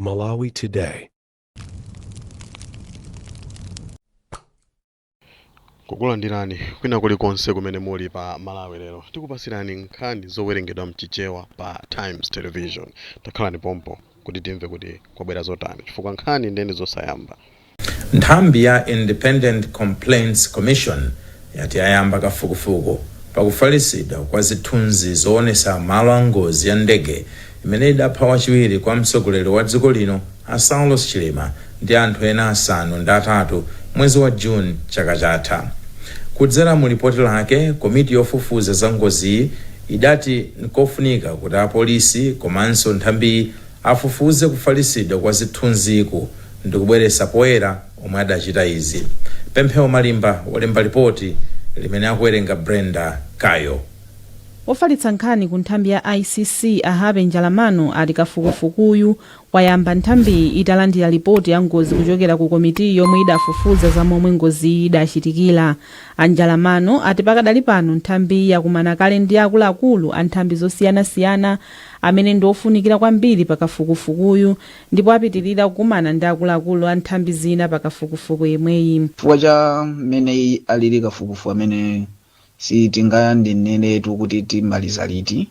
Malawi Today. Kukulandirani kwina kulikonse kumene muli pa Malawi Lero. Tikupasirani nkhani zowerengedwa mchichewa pa Times Television. Takhalani pompo kuti timve kuti kwabwera zotani chifukwa nkhani ndende zosayamba. Nthambi ya Independent Complaints Commission yati yayamba kafukufuku pakufalitsidwa kwa zithunzi zoonetsa malo a ngozi ya ndege imene idapha wachiwiri kwa mtsogoleri wa dziko lino a Saulos Chilima ndi anthu ena 8 mwezi wa June chaka chatha. Kudzera mu lipoti lake, komiti yofufuza za ngoziyi idati nkofunika kuti apolisi komanso nthambiyi afufuze kufalitsidwa kwa zithunziku ndikubweretsa poyera omwe adachita izi. Pemphero Malimba walemba lipoti limene akuwerenga Brenda Kayo. Ofalitsa nkhani ku nthambi ya ICC a Happy Njalamano ati kafukufukuyu wayamba nthambiyi italandira lipoti ya ngozi kuchokera ku komiti yomwe idafufuza za momwe ngoziyi idachitikira. A Njalamano ati pakadali pano nthambiyi yakumana kale ndi akuluakulu a nthambi zosiyanasiyana amene ndi ofunikira kwambiri pa kafukufukuyu ndipo apitilira kukumana ndi akuluakulu a nthambi zina pa kafukufuku yemweyi. Chifukwa cha mmene alili kafukufuku amene sitinganeneretu kuti timaliza liti,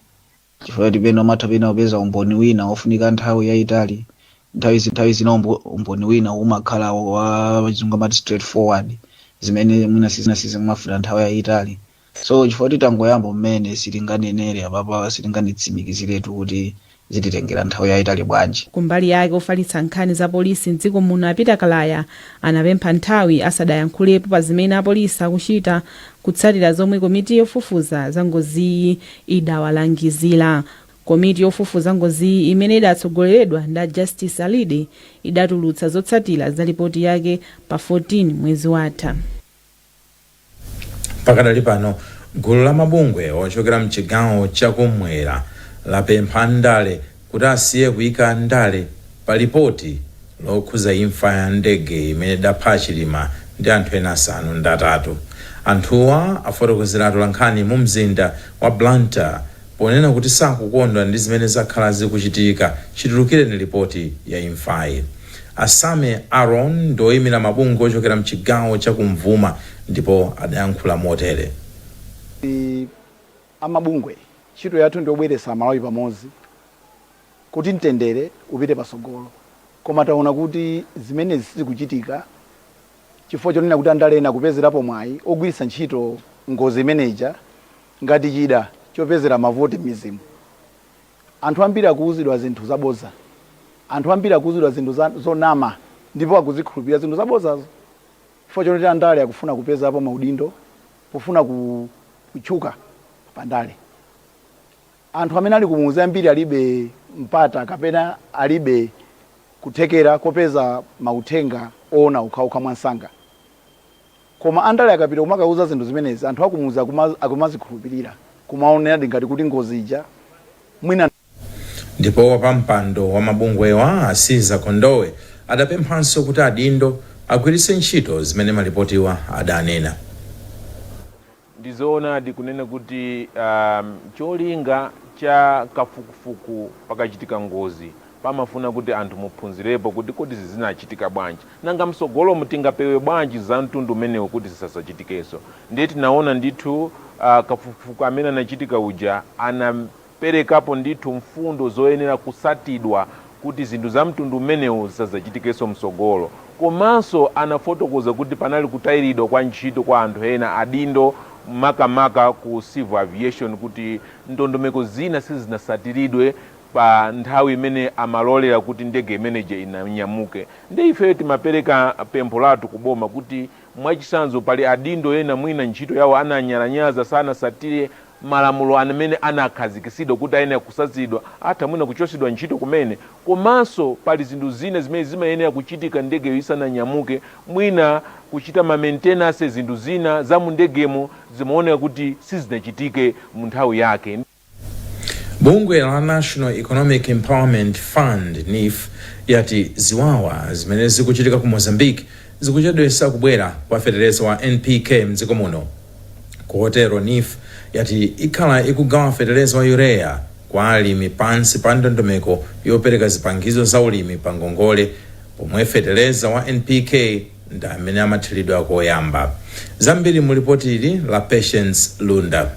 chifukwa choti pena umatha pena kupeza umboni wina wofunika nthawi yayitali, nthawi zina umboni wina umakhala wa chizungu amati straightforward, zimene mwina sizimafuna nthawi yayitali. So chifukwa kuti tangoyamba mmene sitinganenere apapa, sitinganitsimikiziretu kuti zititengera nthawi yayitali bwanji. Kumbali yake, ofalitsa nkhani za polisi mdziko muno a Peter Kalaya anapempha nthawi asadayankhulepo pa zimene apolisi akuchita kutsatira zomwe komiti yofufuza za ngoziyi idawalangizira. Komiti yofufuza ngoziyi imene idatsogoleredwa ndi Justice Alide idatulutsa zotsatira za lipoti yake pa 14 mwezi watha. Pakadali pano, gulu la mabungwe ochokera mchigawo chakumwera lapempha andale kuti asiye kuyika ndale pa lipoti lokhuza imfa ya ndege imene idapha Chilima ndi anthu ena 8. Anthuwa afotokozera atolankhani mu mzinda wa Blantyre ponena kuti sakukondwa ndi zimene zakhala zikuchitika chitulukireni lipoti ya imfayi. A Same Aaron ndi oyimira mabungwe ochokera mchigawo chakumvuma ndipo adayankhula motere. Amabungwe, ntchito yathu ndiyobweretsa Amalawi pamodzi kuti mtendere upite patsogolo, koma taona kuti zimenezi sizikuchitika chifukwa chonena kuti andale ena akupezerapo mwayi ogwiritsa ntchito ngozi imeneja ngati chida chopezera mavoti m'midzimu. Anthu ambiri akuuzidwa zinthu zabodza, anthu ambiri akuuzidwa zinthu zonama ndipo akuzikhulupirira zinthu zabodzazo chifukwa choti andale akufuna kupezapo maudindo pofuna kutchuka pandale. Anthu amene ali kumudzi ambiri alibe mpata kapena alibe kuthekera kopeza mauthenga oona okhaokha mwansanga. Koma andale akapita kumakauza zinthu zimenezi, anthu akumudzi akumazikhulupirira, kumaoneradi ngati kuti ngozi ija mwina. Ndipo wapampando wa mabungwewa a Caesar Kondowe adapemphanso kuti adindo agwiritse ntchito zimene malipotiwa adanena. Ndizoonadi kunena kuti cholinga cha kafukufuku pakachitika ngozi pamafuna kuti anthu muphunzirepo kuti kodi zinachitika bwanji, nanga msogolomu tingapewe bwanji za mtundu umenewu kuti zisasachitikenso. Ndiye tinaona ndithu kafukufuku amene anachitika uja anaperekapo ndithu mfundo zoyenera kusatidwa kuti zinthu za mtundu umenewu zisadzachitikenso msogolo. Komanso anafotokoza kuti panali kutayiridwa kwa ntchito kwa anthu ena adindo, makamaka ku civil aviation, kuti ndondomeko zina sizinasatiridwe pa nthawi imene amalolera kuti ndege imeneja inanyamuke. Ndi ifeyo timapereka pempho lathu kuboma kuti mwachitsanzo pali adindo ena mwina ntchito yawo ananyalanyaza, sanasatire malamulo amene anakhazikitsidwa kuti ayenera kusatidwa, atha mwina kuchotsedwa ntchito kumene. Komanso pali zinthu zina zimene zimayenera kuchitika ndegeyo isananyamuke, mwina kuchita ma maintenance, zinthu zina za mu ndegemo zimaoneka kuti sizinachitike mu nthawi yake. Bungwe la National Economic Empowerment Fund, NEEF, yati ziwawa zimene zikuchitika ku Mozambique zikuchedwetsa kubwera kwa fetereza wa NPK mdziko muno. Kotero NEEF yati ikhala ikugawa fetereza wa urea Kwa alimi pansi pa ndondomeko yopereka zipangizo za ulimi pa ngongole, pomwe feteleza wa NPK ndi amene amathiridwa koyamba. Zambiri mu lipoti ili la Patience Lunda.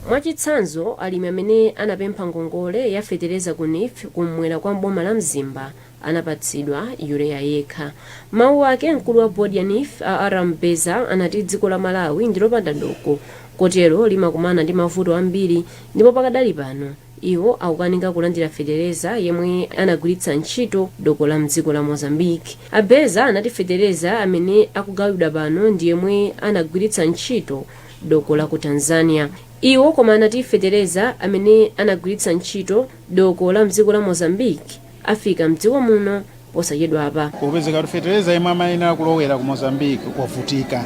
Mwachitsanzo, alimi amene anapempha ngongole ya fetereza ku NEEF kumwera kwa boma la Mzimba anapatsidwa urea yekha. Mawu ake, mkulu wa bodi ya NEEF a Aram Beza anati dziko la Malawi ndilopanda doko, kotero limakumana ndi mavuto ambiri, ndipo pakadali pano iwo akukanika kulandira fetereza yemwe anagwiritsa ntchito doko la mdziko la Mozambique. Abeza anati fetereza amene akugawidwa pano ndi yemwe anagwiritsa ntchito doko la ku Tanzania. Iwo koma anati fetereza amene anagwiritsa ntchito doko la mdziko la Mozambique afika mdziko muno posachedwapa. Popezeka kuti fetereza yemwe amayenera kulowera ku Mozambique wavutika,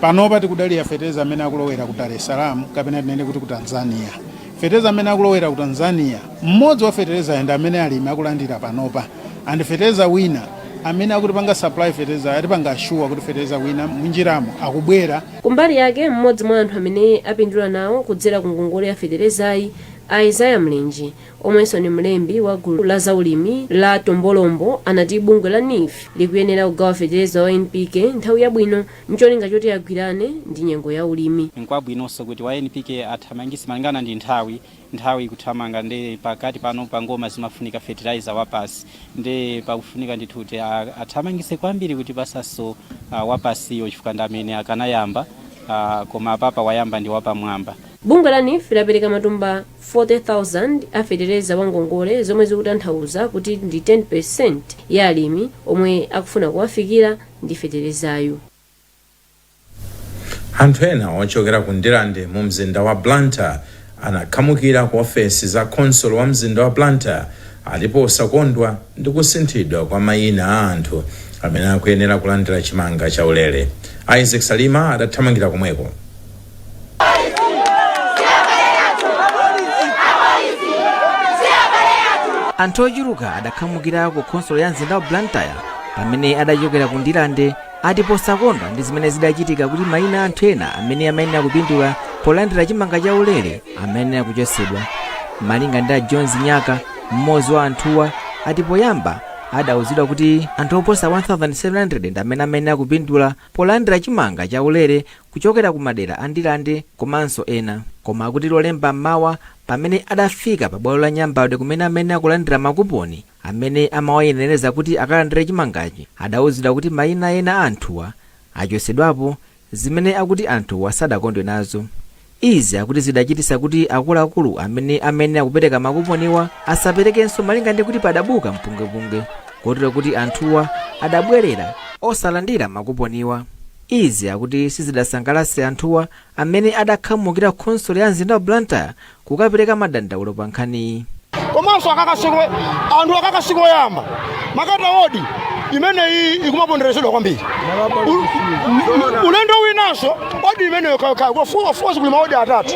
panopa tikudalira fetereza amene akulowera ku Dar es Salaam, kapena tinene kuti ku Tanzania. Fetereza amene akulowera ku Tanzania, mmodzi wa fetereza ndi amene alimi akulandira panopa, and fetereza wina amene akutipanga supply fetereza atipanga assure kuti fetereza wina munjiramo akubwera. Kumbali yake, mmodzi mwa anthu amene apindula nawo kudzera ku ngongole ya feterezayi, Isaiah Mlenje, omwenso ni mlembi wa gulu la zaulimi la Tombolombo, anati bungwe la NEEF likuyenera kugawa fetereza wa NPK nthawi yabwino ncholinga choti agwirane ndi nyengo ya ulimi. Nkwabwinonso kuti wa NPK athamangise malingana ndi nthawi. Nthawi ikuthamanga, ndi pakati pano pangoma zimafunika fertilizer wapasi, ndi pakufunika ndithu kuti athamangise kwambiri kuti pasaso wapasiyo, chifukwa ndi amene akanayamba, koma apapa wayamba ndi wapamwamba. Bungwe la NEEF lapereka matumba 40,000 a fetereza wa ngongole, zomwe zikutanthauza kuti ndi 10% ya alimi omwe akufuna kuwafikira ndi feterezayo. Anthu ena ochokera ku Ndirande mu mzinda wa Blantyre anakhamukira ku ofesi za khonsolo wa mzinda wa Blantyre alipo osakondwa ndi kusinthidwa kwa mayina a anthu amene akuyenera kulandira chimanga chaulere. Isaac Salima adathamangira komweko. Anthu ochuluka adakhamukira ku khonsolo ya mzinda wa Blantyre pamene adachokera ku Ndirande, ati posakondwa ndi zimene zidachitika kuti mayina a anthu ena amene amayenera kupindula polandira chimanga chaulere amayenera kuchotsedwa. Malinga ndi a Jones Nyaka, mmodzi wa anthuwa, ati poyamba adawuzidwa kuti anthu oposa 1700 ndi amene amayenera kupindula polandira chimanga chaulere kuchokera ku madera a Ndirande komanso ena, koma akuti Lolemba mmawa pamene adafika pa bwalo la Nyambadwe kumene amayenera kulandira makuponi amene amawayenereza kuti akalandire chimangachi, adawuzidwa kuti mayina ena a anthuwa achotsedwapo, zimene akuti anthuwa sadakondwe nazo. Izi akuti zidachititsa kuti akuluakulu amene amayenera kupereka makuponiwa asaperekenso, malinga ndi kuti padabuka mpungwepungwe, kotero kuti anthuwa adabwerera osalandira makuponiwa. Izi akuti sizidasangalatse anthuwa amene adakhamukira khonsolo ya mzinda wa Blantyre kukapereka madandaulo pa nkhaniyi. Komanso akakasiko anthu akakasiko oyamba makata odi imeneyi ikumaponderezedwa kwambiri. Ulendo winanso odi imeneyo of course kuli maodi atatu.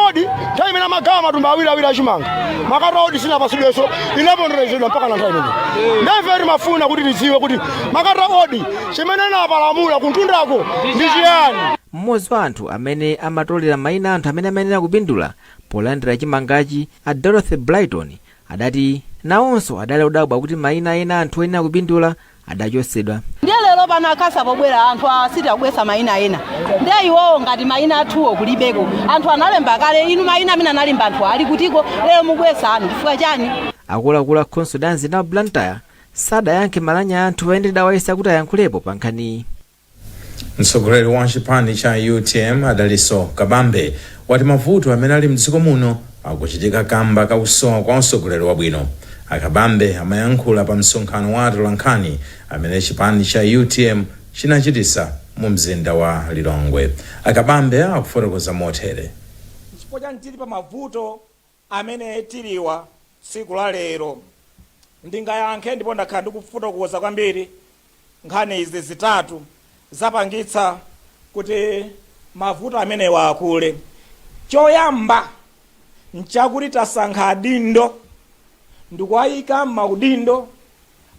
Odi nthawi imene amagawa matumba awiri awiri achimanga, makata odi sinapasidwenso, inaponderezedwa mpaka na nthawi imeneyo. Ndife timafuna kuti tidziwe kuti makata odi chimene inapalamula kuntundako ndi chiyani? Mmodzi wa anthu amene amatolera mayina anthu amene amayenera kupindula polandira chimangachi, a Dorothy Brighton, adati nawonso adali odabwa kuti mayina ena anthu oyenera kupindula adachotsedwa. Ndiye lero pano akhasa pobwera anthu asiti akubwesa mayina ena, ndiye iwowo ngati mayina athuwo kulibeko. Anthu analemba kale, inu mayina amene analemba anthu ali kutiko? Lero mubwesa anu chifukwa chani? Akuluakulu a khonsolo ya mzinda wa Blantyre sadayankhe malamya a anthu pamene tidawayesa kuti ayankhulepo pa nkhaniyi. Mtsogoleri wa chipani cha UTM Adaliso Kabambe wati mavuto amene ali mdziko muno akuchitika kamba kakusowa kwa utsogoleri wabwino. Akabambe amayankhula pa msonkhano wa atolankhani amene chipani cha UTM chinachitisa mu mzinda wa Lilongwe. Akabambe akufotokoza motere. Chifukwa chani tili pa mavuto amene tiliwa tsiku la lero? Ndingayankhe, ndipo ndakhala ndikufotokoza kwambiri nkhani izi zitatu zapangitsa kuti mavuto amenewa akule. Choyamba nchakuti tasankha adindo ndikuwayika m'maudindo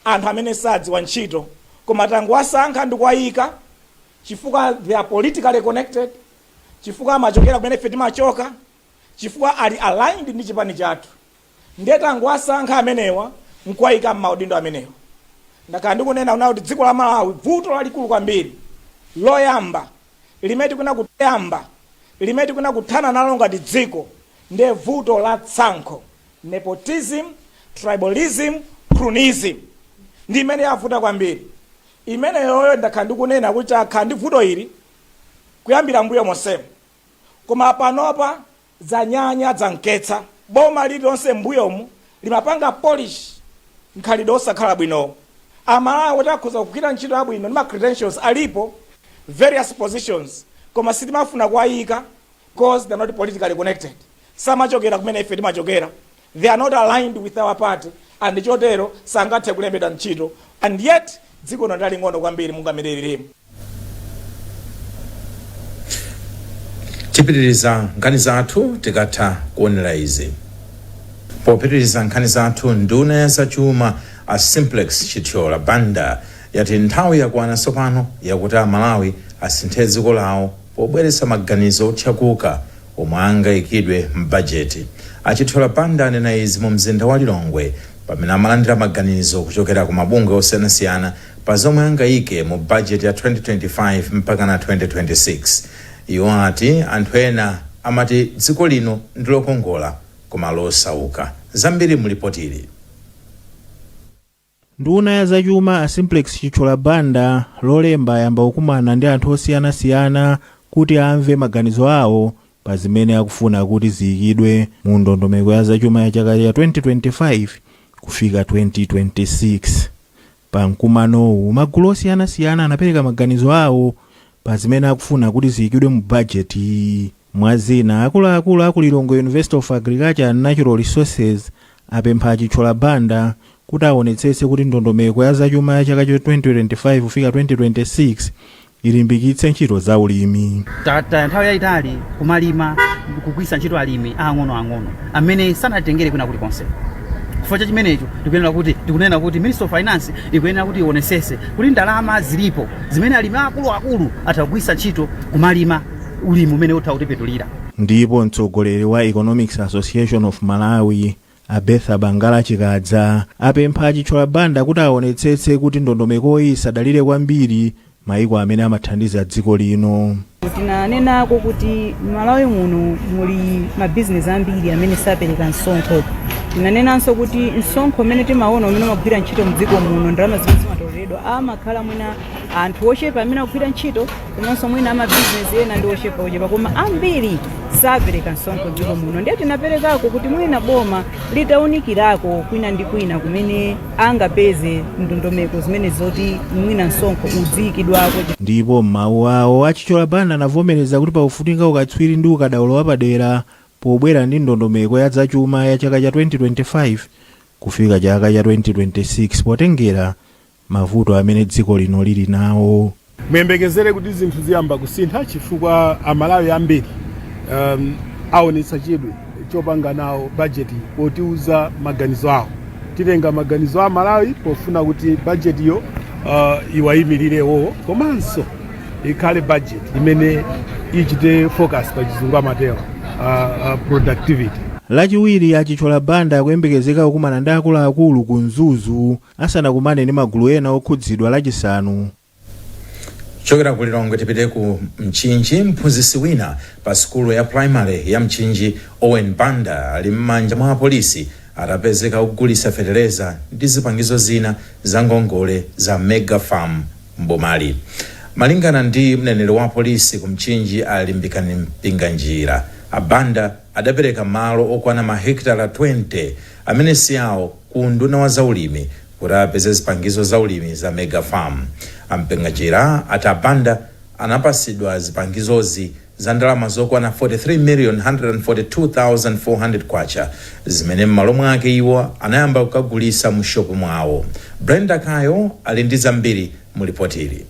anthu amene sadziwa ntchito, koma tangowasankha ndikuwayika chifukwa they are politically connected, chifukwa amachokera kumene ife timachoka. Chifukwa ali aligned ndi chipani chathu, ndiye tangowasankha amenewa nkuwayika m'maudindo amenewa. Ndakhala ndikunena kuna kuti dziko la Malawi, vuto lalikulu kwambiri loyamba limene tikuna kuthana nalo ngati dziko ndiye vuto la tsankho, nepotism, tribalism, cronyism, ndi imene yavuta kwambiri imeneyoyo. Ndakhala ndikunena kuti akhala ndi vuto ili kuyambira mbuyo monsemo, koma panopa zanyanya zamketsa. Boma lililonse mbuyomu limapanga polish nkhalidwe osakhala bwinowo. Amalawi kuti akhoza kugwira ntchito yabwino ndi ma credentials alipo, various positions, koma sitimafuna kuwayika because they're not politically connected, samachokera kumene ife timachokera, they are not aligned with our party, and chotero sangathe kulembedwa ntchito. And yet dziko lino ndaling'ono kwambiri munga mmene lilimo. Tipitiriza nkhani zathu tikatha kuonera izi. Popitiriza nkhani zathu, nduna ya zachuma a Simplex Chithyola Banda yati nthawi yakwana tsopano yakuti Amalawi asinthe dziko lawo pobweretsa maganizo othyakuka omwe angayikidwe m'bajeti. A Chithyola Banda anena izi mu mzinda wa Lilongwe pamene amalandira maganizo kuchokera ku mabungwe osiyanasiyana pa zomwe angayike mu bajeti ya 2025 mpaka na 2026. Iwo ati anthu ena amati dziko lino ndi lokongola koma losauka. Zambiri mulipotili. Nduna ya zachuma a Simplex Chithyola Banda Lolemba ayamba kukumana ndi anthu osiyanasiyana kuti amve maganizo awo pa zimene akufuna kuti ziyikidwe mu ndondomeko ya zachuma ya chaka cha 2025 kufika 2026. Pa mkumanowu, magulu osiyanasiyana anapereka maganizo awo pa zimene akufuna kuti ziyikidwe mu bajeti. Mwa zina, akuluakulu aku Lilongwe University of Agriculture and Natural Resources apempha a Chithyola Banda kuti aonetsetse kuti ndondomeko ya zachuma ya chaka cha 2025 kufika 2026 ilimbikitse ntchito za ulimi. Tataya nthawi yayitali kumalima kugwiritsa ntchito alimi ang'onoang'ono amene sanatengere kwina kulikonse. Chifukwa cha chimenecho tikunena kuti Ministry of Finance ikuyenera kuti ionesese kuti ndalama zilipo zimene alimi akuluakulu atha kugwiritsa ntchito kumalima ulimi umene utha kutipindulira. Ndipo mtsogoleri wa Economics Association of Malawi a Bertha Bangala Chikadza apempha a Chithyola Banda kuti aonetsetse kuti ndondomekoyi isadalire kwambiri maiko amene amathandiza dziko lino. Tinanenako kuti Malawi muno muli mabizinesi ambiri amene sapereka msonkho. Tinanenanso kuti msonkho umene timaona umene umagwira ntchito mdziko muno, ndalama zimene zimatoleredwa, amakhala mwina anthu ochepa amene akugwira ntchito, komanso mwina amabizinesi ena ndi ochepa ochepa, koma ambiri sapereka msonkho mdziko muno. Ndiye tinaperekako kuti mwina boma litaunikirako kwina ndi kwina kumene angapeze ndondomeko zimene zoti mwina msonkho udziyikidwako. Ndipo m'mawu awo, a Chithyola Banda anavomereza kuti pakufunika ukatswiri ndi ukadaulo wapadera pobwera ndi ndondomeko ya zachuma ya chaka cha 2025 kufika chaka cha 2026 potengera mavuto amene dziko lino lili nawo. Muyembekezere kuti zinthu ziyamba kusintha chifukwa Amalawi ambiri aonetsa chidwi chopanga nawo bajeti potiuza maganizo awo. Titenga maganizo a Malawi pofuna kuti bajetiyo iwayimirirewo, komanso ikhale bajeti imene ichite focus, pa Chizungu amatero productivity. Lachiwiri, a Chithyola Banda akuyembekezeka kukumana ndi akuluakulu ku Mzuzu asanakumane ndi magulu ena okhudzidwa Lachisanu. Kuchokera ku Lilongwe tipite ku Mchinji. Mphunzitsi wina pa sukulu ya primary ya Mchinji, Owen Banda, ali m'manja mwa apolisi atapezeka kugulitsa feteleza ndi zipangizo zina za ngongole za mega farm mbomali. Malingana ndi mneneri wa polisi ku Mchinji a Limbikani Mpinganjira, a Banda adapereka malo okwana mahekitala 20 amene si awo ku unduna wa zaulimi kuti apeze zipangizo za ulimi za mega farm. A Mpinganjira ati a Banda anapasidwa zipangizozi za ndalama zokwana 43,142,400 kwacha zimene m'malo mwake iwo anayamba kukagulisa mu shopu mwawo. Brenda Kayo ali ndi zambiri mu lipotili.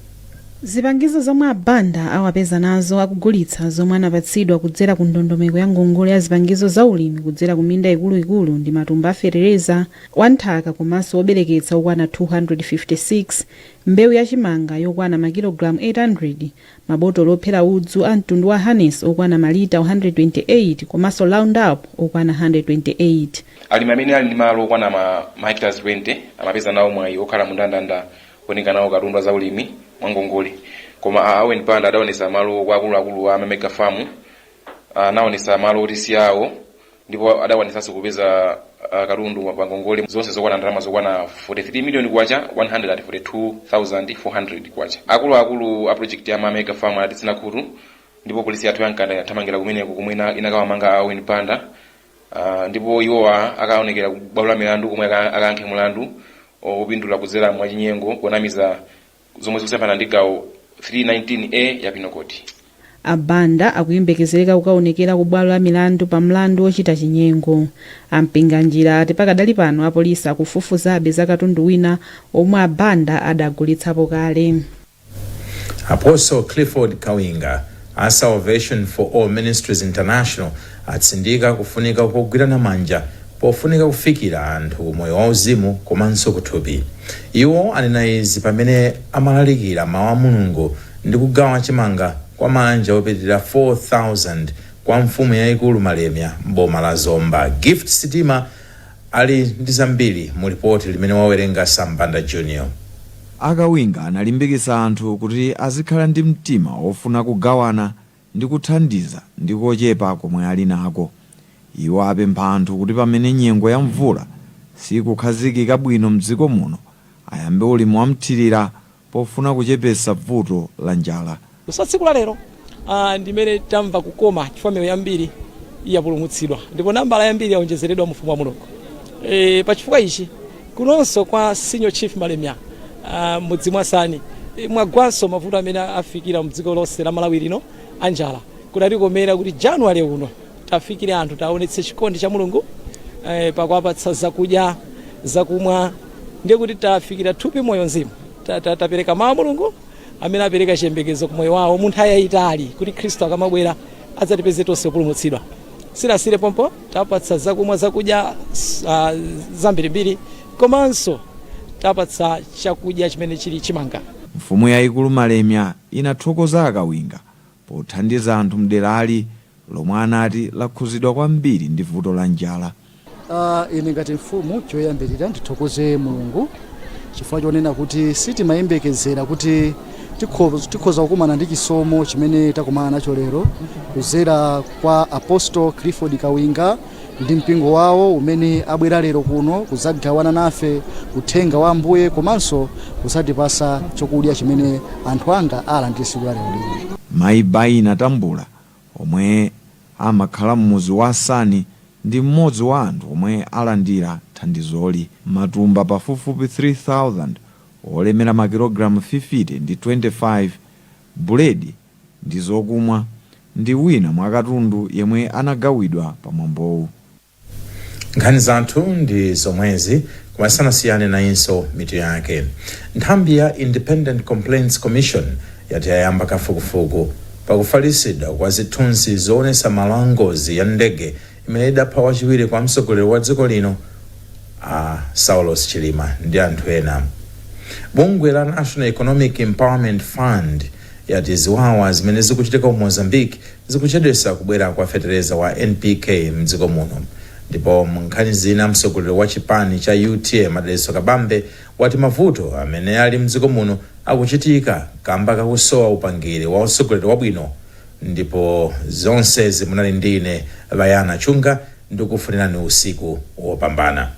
Zipangizo zomwe abanda awapeza nazo akugulitsa zomwe anapatsidwa kudzera ku ndondomeko ya ngongole ya zipangizo za ulimi kudzera ku minda ikuluikulu ndi matumba a fetereza wanthaka komanso wobereketsa okwana 256, mbewu yachimanga yokwana makilogalamu 800, mabotolo ophera udzu a mtundu wa Harness okwana malita 128 komanso Roundup okwana 128. Alimi amene ali ndi malo okwana ma hectares 20 amapeza nawo mwayi okhala mundandanda otenga nawo katundu za ulimi mwangongole, koma a Owen Banda adaonesa malo kwa akuluakulu a mega farm, anaonesa malo oti si awo, ndipo adakwanisanso kupeza katundu pa ngongole zonse zokwana ndalama zokwana 43 million kwacha 142,400 kwacha. Akuluakulu a project ya ma mega farm adatsina khutu, ndipo polisi yathu yankanda yathamangira kumeneko komwe inakawamanga a Owen Banda, ndipo iwowa akaonekera ku bwalo la milandu komwe akayankhe mulandu opindula kudzera mwachinyengo ponamiza, zomwe zikusemphana ndi gawo 319A ya Penal Code. Abanda akuyembekezereka kukaonekera ku bwalo la milandu pa mlandu wochita chinyengo. Ampinganjira ati pakadali pano apolisi akufufuzabe za katundu wina omwe abanda adagulitsapo kale. Apostle Clifford Kawinga a Salvation for All Ministries International atsindika kufunika kogwirana manja pofunika kufikira anthu moyo wauzimu komanso kuthupi. Iwo anena izi pamene amalalikira mawu a Mulungu ndi kugawa chimanga kwa manja opitirira 4000 kwa mfumu yayikulu Malemia mboma la Zomba. Gift Sitima ali ndi zambiri mu ripoti limene wawerenga Sambanda Junior. Akawinga analimbikitsa anthu kuti azikhala ndi mtima wofuna kugawana ndi kuthandiza ndi kochepa komwe ali nako. Iwo apempha anthu kuti pamene nyengo ya mvula sikukhazikika bwino mdziko muno, ayambe ulimi wamthirira pofuna kuchepetsa vuto la njala. So tsiku la lero ndimene tamva kukoma chifukwa miyoyo yambiri yapulumutsidwa ndipo nambala yambiri yaonjezeredwa mu ufumu wa Mulungu. Pachifukwa ichi kunonso kwa Senior Chief Malemia, mudzi mwa Sani, mwagwanso mavuto amene afikira mdziko lonse la Malawi lino anjala. Kudatikomera kuti January uno tafikire anthu, taonetse chikondi cha Mulungu pakuwapatsa zakudya, zakumwa, ndiye kuti tafikira thupi, moyo, mzimu. Tapereka mawu a Mulungu amene apereka chiyembekezo ku moyo wawo mu nthawi yayitali, kuti Khristu akamabwera adzatipeze tonse kupulumutsidwa. Sinasire pompo, tapatsa zakumwa, zakudya zambirimbiri, komanso tapatsa chakudya chimene chili chimanga. Mfumu yayikulu Malemia inathokoza Akawinga pothandiza anthu mderali lomwe anati lakhuzidwa kwambiri ndi vuto la njala. Ine ngati mfumu, choyambirira ndithokoze Mulungu chifukwa chonena kuti sitimayembekezera kuti tikhoza kukumana ndi chisomo chimene takumana nacho lero kuzera kwa Apostle Clifford Kawinga ndi mpingo wawo umene abwera lero kuno kudzagawana nafe uthenga wa Ambuye komanso kudzatipasa chokudya chimene anthu anga alandire tsiku la lero lino. Mayi Baina Tambula omwe amakhala m'muzi wa Sani ndi mmodzi wa anthu omwe alandira thandizoli. Matumba pafupifupi 3000 olemera makilogalamu 50 ndi 25, buledi ndi zokumwa ndi wina mwa katundu yemwe anagawidwa pamwambowu. Nkhani zathu ndi zomwezi, koma sanasiyane nayinso mitu yake. Nthambi ya Independent Complaints Commission yati yayamba kafukufuku pakufalitsidwa kwa zithunzi zoonetsa malo a ngozi ya ndege imene idapha wachiwiri kwa mtsogoleri wa dziko lino a Saulos Chilima ndi anthu ena. Bungwe la National Economic Empowerment Fund yati ziwawa zimene zikuchitika ku Mozambique zikuchedwetsa kubwera kwa fetereza wa NPK mdziko muno. Ndipo mu nkhani zina, mtsogoleri wa chipani cha UTM Madalitso Kabambe wati mavuto amene ali mdziko muno akuchitika kamba kakusowa upangiri wa utsogoleri wabwino. Ndipo zonse zimunali ndine Bayana Chunga, ndikufunirani usiku wopambana.